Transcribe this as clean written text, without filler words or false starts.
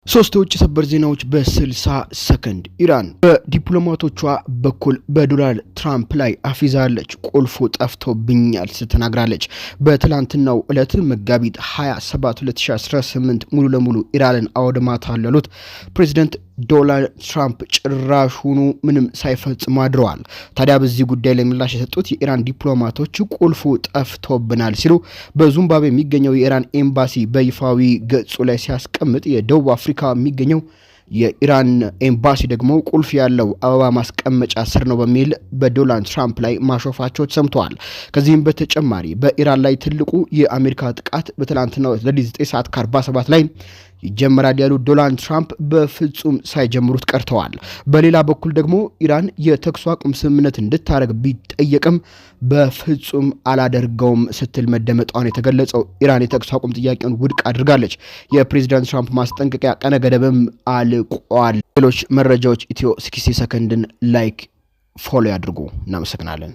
ሶስት የውጭ ሰበር ዜናዎች በ60 ሰከንድ። ኢራን በዲፕሎማቶቿ በኩል በዶናልድ ትራምፕ ላይ አፊዛለች። ቁልፉ ጠፍቶብኛል ስትል ተናግራለች። በትላንትናው ዕለት መጋቢት 27 2018 ሙሉ ለሙሉ ኢራንን አወድማታለሁ ያሉት ፕሬዚደንት ዶናልድ ትራምፕ ጭራሹኑ ምንም ሳይፈጽሙ አድረዋል። ታዲያ በዚህ ጉዳይ ላይ ምላሽ የሰጡት የኢራን ዲፕሎማቶች ቁልፉ ጠፍቶብናል ሲሉ በዚምባብዌ የሚገኘው የኢራን ኤምባሲ በይፋዊ ገጹ ላይ ሲያስቀምጥ፣ የደቡብ አፍሪካ የሚገኘው የኢራን ኤምባሲ ደግሞ ቁልፍ ያለው አበባ ማስቀመጫ ስር ነው በሚል በዶናልድ ትራምፕ ላይ ማሾፋቸው ተሰምተዋል። ከዚህም በተጨማሪ በኢራን ላይ ትልቁ የአሜሪካ ጥቃት በትላንትናው ሌሊት 9 ሰዓት ከ47 ላይ ይጀመራል ያሉት ዶናልድ ትራምፕ በፍጹም ሳይጀምሩት ቀርተዋል። በሌላ በኩል ደግሞ ኢራን የተኩስ አቁም ስምምነት እንድታደርግ ቢጠየቅም በፍጹም አላደርገውም ስትል መደመጧን የተገለጸው ኢራን የተኩስ አቁም ጥያቄውን ውድቅ አድርጋለች። የፕሬዚዳንት ትራምፕ ማስጠንቀቂያ ቀነ ገደብም አልቋል። ሌሎች መረጃዎች ኢትዮ 60 ሰከንድን like፣ follow ያድርጉ። እናመሰግናለን።